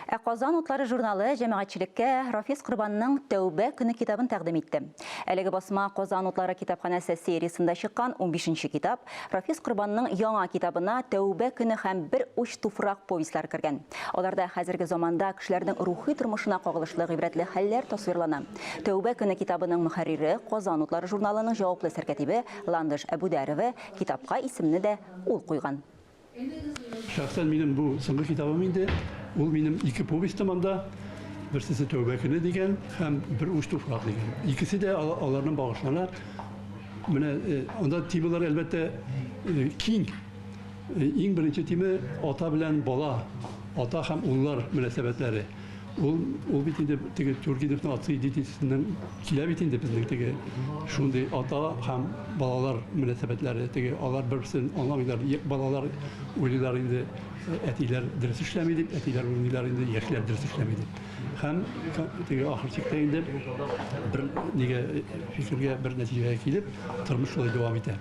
Ә Казан утлары журналы җәмәгатьчелеккә Рафис Корбанның Тәүбә көне китабын тәкъдим итте. Әлеге басма Казан утлары китапханәсе сериясендә чыккан унбишенче китап. Рафис Корбанның яңа китабына Тәүбә көне һәм Бер уч туфрак повестьлары кергән. Аларда хәзерге заманда кешеләрнең рухи тормышына кагылышлы гыйбрәтле хәлләр тасвирлана. Тәүбә көне китабының мөхәррире, Казан утлары журналының җаваплы сәркәтибе Ландыш Әбүдәрова, китапка исемне дә ул куйган. Шәхсән минем бу соңгы китабым инде. Ул минем ике повестем анда. Берсесе Тәүбә көне дигән һәм Бер уч туфрак дигән. Икесе дә аларның багышлана. Менә э, анда темалар әлбәттә э, киң. Э, иң беренче тема ата белән бала, ата һәм уллар мөнәсәбәтләре. Ул, ул бит инде теге Тургеневның Отцы и дети-сеннән килә бит инде безнең теге шундый ата һәм балалар мөнәсәбәтләре. Теге алар бер-берсен аңламыйлар. Балалар уйлыйлар инде әтиләр дөрес эшләми дип, әтиләр уйлыйлар инде яшьләр дөрес эшләми дип. Һәм теге ахыр чиктә инде бер нигә фикергә, бер нәтиҗәгә килеп, тормыш шулай дәвам итә.